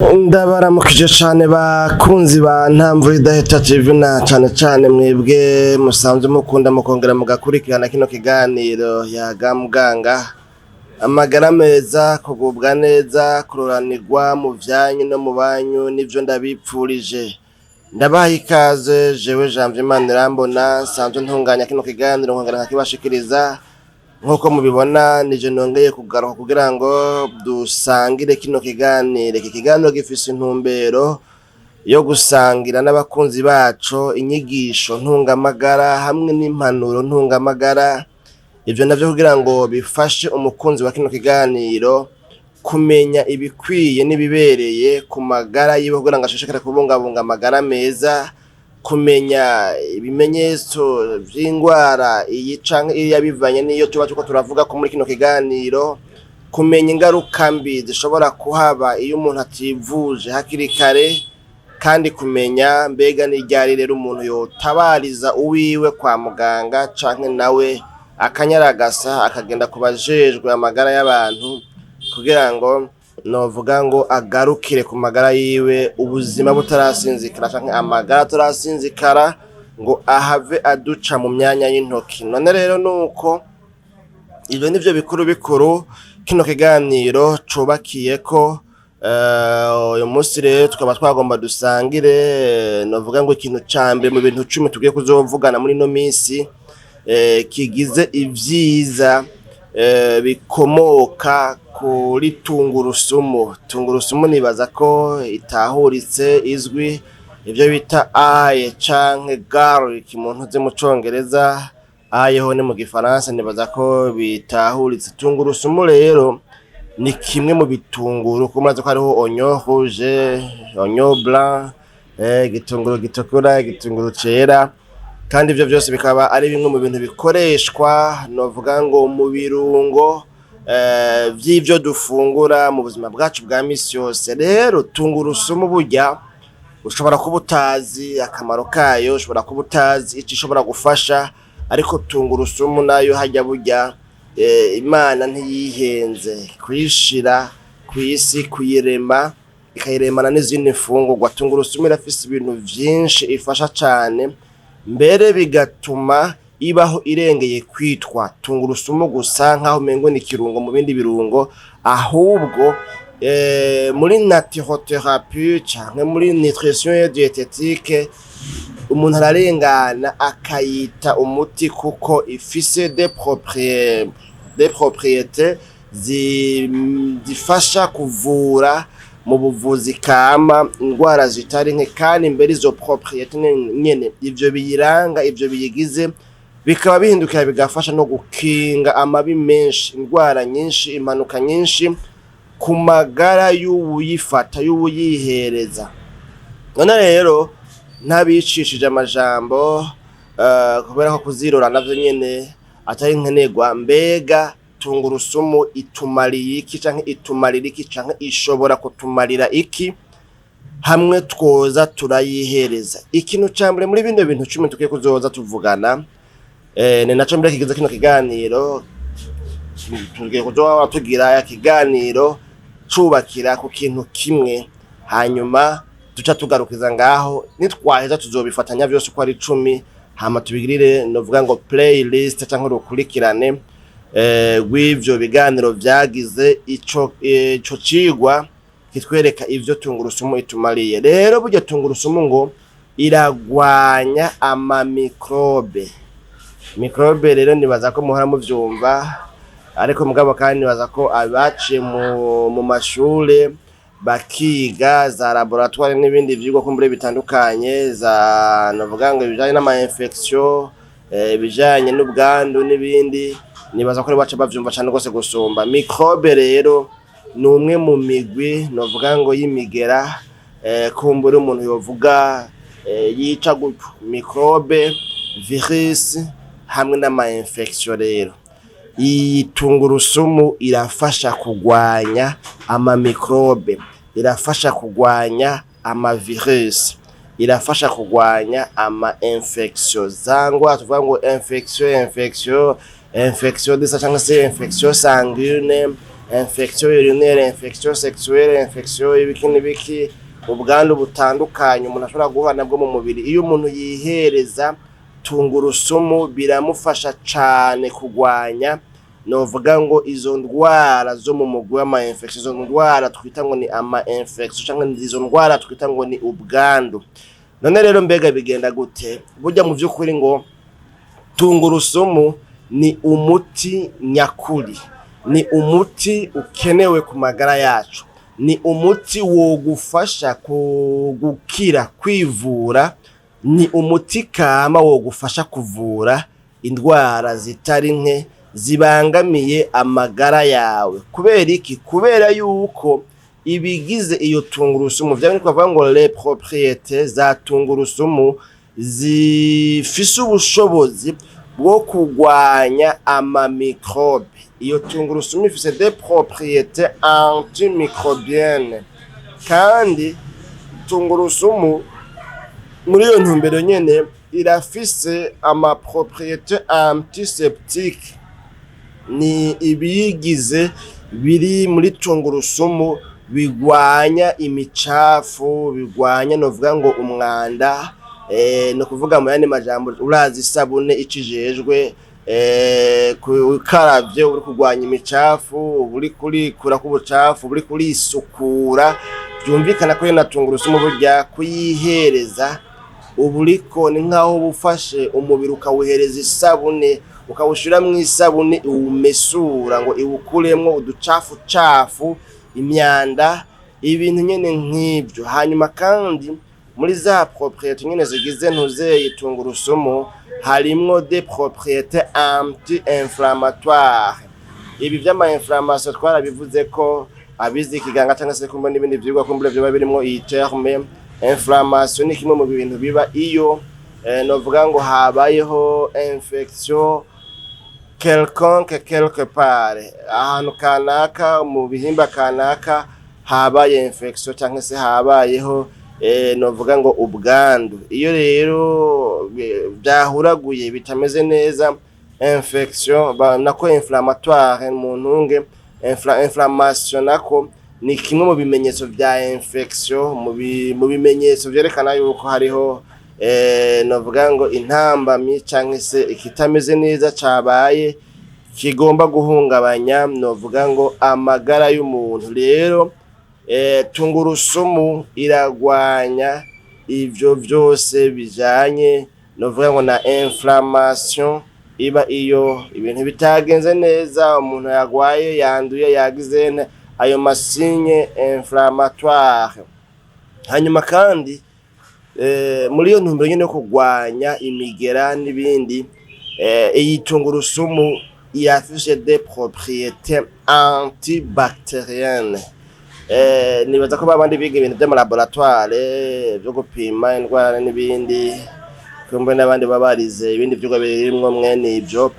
Ndabaramukije cane, bakunzi ba Ntamvura Idahita TV, na cane cane mwebwe musanzwe mukunda mukongera mugakurikirana kino kiganiro Yaga Muganga. Amagara meza, kugubwa neza, kuroranirwa mu vyanyu no mu banyu, nivyo ndabipfurije. Ndabaha ikaze jewe Janvier Manirambona, nsanzwe ntunganya kino kiganiro nkongera nkakibashikiriza. Nk'uko mubibona, nije nongeye kugaruka kugira ngo dusangire kino kiganiro. Iki kiganiro gifise intumbero yo gusangira n'abakunzi bacu inyigisho ntungamagara hamwe n'impanuro ntungamagara. Ivyo navyo kugira ngo bifashe umukunzi wa kino kiganiro kumenya ibikwiye n'ibibereye ku magara yiwe, kugira ngo ashishikare kubungabunga amagara meza, kumenya ibimenyetso vy'ingwara iyi canke iriya bivanye n'iyo tuba turiko turavuga ko muri kino kiganiro, kumenya ingaruka mbi zishobora kuhaba iyo umuntu ativuje hakiri kare, kandi kumenya mbega n'iryari rero umuntu yotabariza uwiwe kwa muganga, canke nawe akanyaragasa akagenda ku bajejwe amagara y'abantu, kugira ngo novuga ngo agarukire ku magara yiwe ubuzima butarasinzikara, canke amagara atarasinzikara ngo ahave aduca mu myanya y'intoki. None rero nuko ivyo nivyo bikuru bikuru kino kiganiro cubakiyeko. Uyu munsi rero tukaba twagomba dusangire, novuga ngo ikintu ca mbere mu bintu 10 tugiye kuzovugana muri ino minsi, kigize ivyiza bikomoka kuri tungurusumu. Tungurusumu nibaza ko itahuritse, izwi, ivyo bita ail canke garlic mu ntuze mu Congereza, ail ho ni mu Gifaransa, nibaza ko bitahuritse. Tungurusumu rero ni kimwe mu bitunguru, kuko murazi ko hariho oignon rouge, oignon blanc, igitunguru gitukura, igitunguru cera, kandi ivyo vyose bikaba ari bimwe mu bintu bikoreshwa, novuga ngo mu birungo vy'ivyo dufungura mu buzima bwacu bwa misi yose. Rero tungurusumu burya ushobora kuba utazi akamaro kayo, ushobora kuba utazi ico ishobora gufasha, ariko tungurusumu nayo harya burya Imana ntiyihenze kuyishira kw'isi, kuyirema ikayiremana n'izindi mfungurwa. Tungurusumu irafise ibintu vyinshi ifasha cane, mbere bigatuma ibaho irengeye kwitwa tungurusumu gusa nkaho umengo ni ikirungo mu bindi birungo, ahubwo muri naturothérapie canke muri nutrition et diététique umuntu ararengana akayita umuti, kuko ifise des propriétés zifasha kuvura mu buvuzi kama indwara zitari nke. Kandi mbere izo propriétés nyene, ivyo biyiranga, ivyo biyigize, bikaba bihindukira bigafasha no gukinga amabi menshi, indwara nyinshi, impanuka nyinshi ku magara y'uwuyifata, y'uwuyihereza. None rero ntabicishije amajambo, kubera ko kuzirora navyo nyene atari nkenerwa, mbega tungurusumu itumariye iki, canke itumarira iki, canke ishobora kutumarira iki hamwe twoza turayihereza? Ikintu ca mbere muri bino bintu 10 tugiye kuzoza tuvugana, ni naco mbere kigize kino kiganiro, tugiye kuzoba tugira ikiganiro cubakira ku kintu kimwe, hanyuma duca tugarukiza ngaho. Nitwaheza tuzobifatanya vyose uko ari 10, hama tubigirire, novuga ngo playlist canke urukurikirane rw'ivyo biganiro vyagize ico cigwa kitwereka ivyo tungurusumu itumariye. Rero burya tungurusumu ngo iragwanya amamicrobe. Microbe rero nibaza ko muhora muvyumva, ariko mugabo kandi nibaza ko abaciye mu mashure bakiga za laboratoire n'ibindi vyigwa kumbure bitandukanye, za novuga ngo ibijanye n'ama infection, ibijanye n'ubwandu n'ibindi, nibaza ko baca bavyumva cane gose gusumba. Microbe rero ni umwe mu migwi, novuga ngo y'imigera, kumbure umuntu yovuga yica gutyo, microbe, virus hamwe n'ama infection. Rero iyi tungurusumu irafasha kugwanya amamicrobe, irafasha kugwanya amavirus, irafasha kugwanya ama infection, za ngwara tuvuga ngo infection de sang cyangwa se infection sanguine. Infection urinaire, infection sexuelle, infection ibiki n'ibiki, ubwandu butandukanye umuntu ashobora guhura nabwo mu mubiri. Iyo umuntu yihereza tungurusumu biramufasha cane kugwanya, novuga ngo, izo ndwara zo mu mugwi w'ama infection, izo ndwara twita ngo ni ama infection canke izo ndwara twita ngo ni ubwandu. None rero mbega bigenda gute? Burya mu vy'ukuri ngo tungurusumu ni umuti nyakuri, ni umuti ukenewe ku magara yacu, ni umuti wogufasha gukira, kwivura, ni umuti kama wogufasha kuvura indwara zitari nke zibangamiye amagara yawe. Kubera iki? Kubera yuko ibigize iyo tungurusumu, vya bindi twavuga ngo les propriétés za tungurusumu, zifise ubushobozi bwo kugwanya amamicrobe. Iyo tungurusumu ifise des propriétés antimicrobiennes. Kandi tungurusumu muri iyo ntumbero nyene irafise ama propriétés antiseptiques. Ni ibiyigize biri muri tungurusumu bigwanya imicafu, bigwanya, novuga ngo, umwanda. No kuvuga mu yandi majambo, urazi isabune ico ijejwe: ukaravye uri kurwanya imicafu, uba uriko urikurako ubucafu, uba uriko urisukura. Vyumvikana ko na tungurusumu burya kuyihereza uba uriko ni nkaho uba ufashe umubiri ukawuhereza isabune, ukawushiramwo isabune iwumesura ngo iwukuremwo uducafu cafu, imyanda, ibintu nyene nk'ivyo. Hanyuma kandi muri za propriétés nyene zigize ntuzeye tungurusumu harimwo des propriétés anti-inflammatoires. Ibi vy'ama inflammation twarabivuze ko abize ikiganga cyangwa se kumva n'ibindi vyigwa kumbure vyoba birimwo iyi terme inflammation. Ni kimwe mu bintu biba iyo novuga ngo habayeho infection quelconque quelque part, ahantu kanaka, mu bihimba kanaka habaye infection cyangwa se habayeho novuga ngo ubwandu. Iyo rero byahuraguye, bitameze neza, infection nako inflammatoire mu ntunge, inflammation nako ni kimwe mu bimenyetso vya infection, mu bimenyetso vyerekana yuko hariho novuga ngo intambamyi canke se ikitameze neza cabaye kigomba guhungabanya, novuga ngo, amagara y'umuntu. Rero tungurusumu iragwanya ivyo vyose bijanye, novuga ngo, na inflammation iba iyo ibintu bitagenze neza, umuntu yagwaye, yanduye, yagize ayo ma signes inflammatoire. Hanyuma kandi muri iyo ntumbero nyene yo kurwanya imigera n'ibindi, iyi tungurusumu irafise des propriétés antibactériennes. Nibaza ko babandi biga ibintu vy'amalaboratoire vyo gupima indwara n'ibindi, kumbe n'abandi baba barize ibindi vyigwa birimwo mwene ivyo,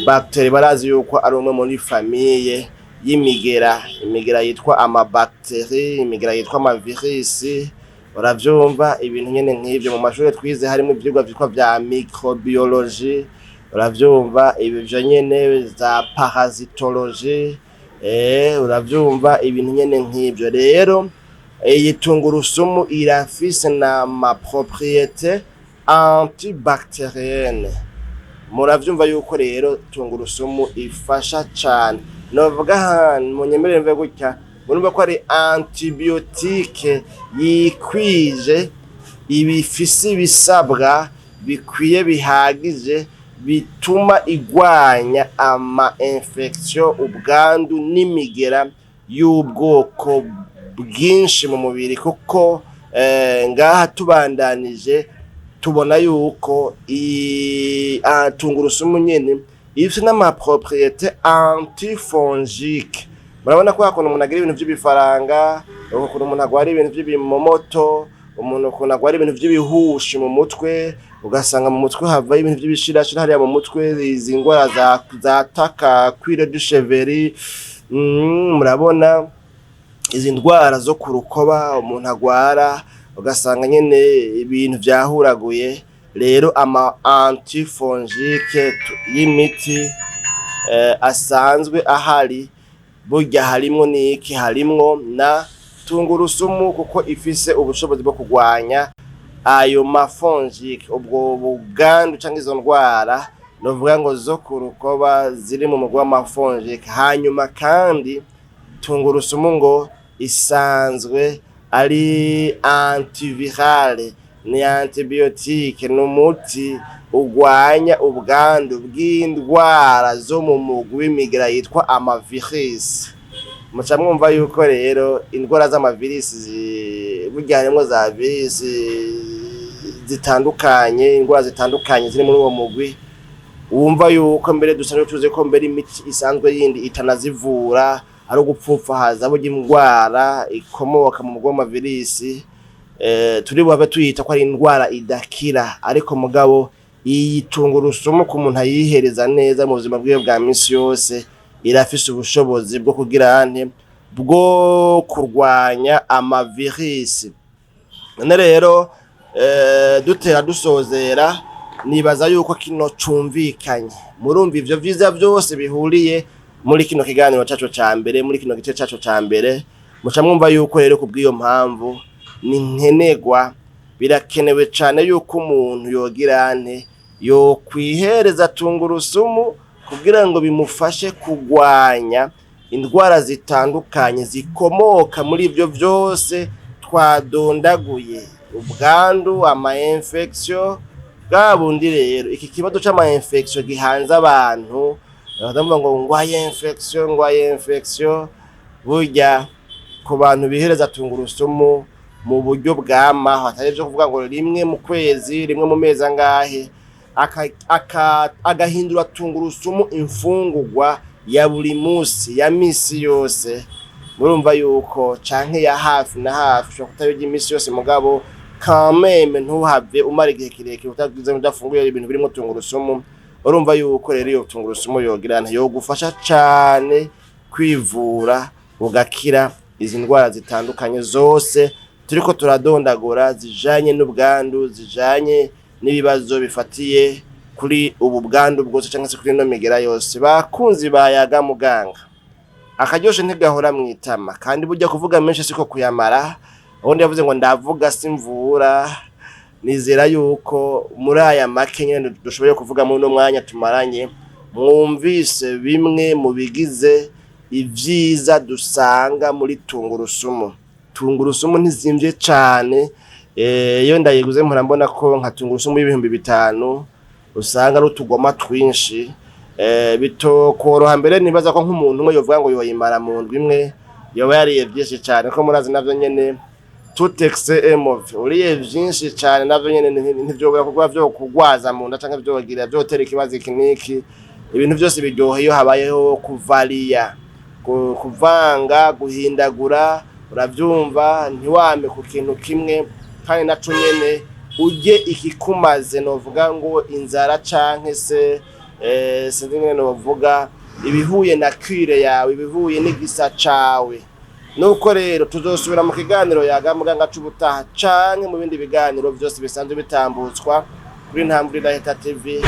bactérie, barazi yuko ari umwe muri famille y'imigera, imigera yitwa amabactérie, imigera yitwa amavirisi. Uravyumva, ibintu nyene nk'ivyo mu mashuri twize harimo ivyigwa vyitwa vya microbiologie. Uravyumva, ibi vyo nyene za parasitologie, uravyumva, ibintu nyene nk'ivyo. Rero iyi tungurusumu irafise na ma propriétés antibactériennes. Muravyumva yuko rero tungurusumu ifasha cane. Novuga ahantu munyemerere mve gutya: murumva ko ari antibiotique yikwije, ibifise ibisabwa bikwiye bihagije bituma igwanya ama infection, ubwandu n'imigera y'ubwoko bwinshi mu mubiri. Kuko ngaha tubandanije tubona yuko tungurusumu nyene ifise n'ama propriétés antifongiques. Murabona ko hakuntu umuntu agira ibintu vy'ibifaranga, ukuntu umuntu agwara ibintu vy'ibimomoto, umuntu ukuntu agwara ibintu vy'ibihushi mu mutwe, ugasanga mu mutwe havayo ibintu vy'ibishirashira hariya mu mutwe, izi ngwara zataka cuir du chevelu. Murabona izi ndwara zo ku rukoba umuntu agwara, ugasanga nyene ibintu vyahuraguye. Rero ama antifongique y'imiti asanzwe ahari. Burya harimwo n'iki? Harimwo na tungurusumu, kuko ifise ubushobozi bwo kurwanya ayo mafonjike, ubwo bugandu canke izo ndwara novuga ngo zo ku rukoba ziri mu mugwi w'amafonjike. Hanyuma kandi tungurusumu ngo isanzwe ari antivirale, ni antibiyotike, ni umuti urwanya ubwandu bw'indwara zo mu mugwi w'imigera yitwa amavirisi. Muca mwumva yuko rero indwara z'amavirisi, burya harimwo za virisi zitandukanye, indwara zitandukanye ziri muri uwo mugwi. Wumva yuko mbere dusanzwe tuzi ko mbere imiti isanzwe yindi itanazivura, ari ugupfupfahaza. Burya indwara ikomoka mu mugwi w'amavirisi turi buhave tuyita ko ari indwara idakira, ariko mugabo iyi tungurusumu ku muntu ayihereza neza mu buzima bwiwe bwa misi yose, irafise ubushobozi bwo kugira ante? Bwo kurwanya amavirisi. None rero dutera dusozera, nibaza yuko kino cumvikanye. Murumva ivyo vyiza vyose bihuriye muri kino kiganiro cacu ca mbere, muri kino gice cacu ca mbere. Muca mwumva yuko rero kubw'iyo mpamvu ni nkenerwa, birakenewe cane yuko umuntu yogira ante? Yokwihereza tungurusumu kugira ngo bimufashe kurwanya indwara zitandukanye zikomoka muri ivyo vyose twadondaguye, ubwandu, ama infection bwa bundi. Rero iki kibazo c'ama infection gihanze abantu, baravuga ngo ngwaye infection, ngwaye infection. Burya ku bantu bihereza tungurusumu mu buryo bwamaho, atari ivyo kuvuga ngo rimwe mu kwezi, rimwe mu mezi angahe, agahindura tungurusumu imfungurwa ya buri musi, ya misi yose, murumva yuko canke ya hafi na hafi, ushobora kutayirya imisi yose, mugabo kameme ntuhave umara igihe kirekire utagize, udafunguye ibintu birimwo tungurusumu. Urumva yuko rero iyo tungurusumu yogira yogufasha cane kwivura, ugakira izi ndwara zitandukanye zose turiko turadondagura, zijanye n'ubwandu, zijanye n'ibibazo bifatiye kuri ubu bwandu bwose canke se kuri ino migera yose. Bakunzi bayaga muganga, akaryoshe ntigahora mwitama, kandi burya kuvuga menshi siko kuyamara. Ubundi yavuze ngo ndavuga simvura. Nizera yuko muri aya make nyene dushoboye kuvuga muri uno mwanya tumaranye, mwumvise bimwe mu bigize ivyiza dusanga muri tungurusumu. Tungurusumu ntizimvye cane. Iyo ndayiguze mpora mbona ko nka tungurusumu y'5,000 usanga ari utugoma twinshi, bitokoroha. Mbere nibaza ko nk'umuntu umwe yovuga ngo yoyimara mu ndwi imwe, yoba yariye vyinshi cane, ko murazi navyo nyene tout excès est mauvais. Uriye vyinshi cane navyo nyene ntivyobura kuba vyokugwaza mu nda canke vyogira vyotera ikibazo iki n'iki. Ibintu vyose biryoha iyo habayeho kuvariya, kuvanga, guhindagura, uravyumva, ntiwame ku kintu kimwe. Kandi naco nyene urye ikikumaze, novuga ngo inzara canke se sinzi ingene novuga, ibihuye na cure yawe, ibihuye n'igisa cawe. Nuko rero tuzosubira mu kiganiro yaga muganga c'ubutaha, canke mu bindi biganiro vyose bisanzwe bitambutswa kuri Ntambwe Idahita TV.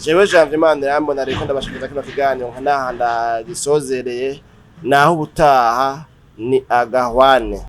Jewe Janvier Manirambona reko ndabashikiriza kino kiganiro, nka naha ndagisozereye, naho ubutaha ni agahwane.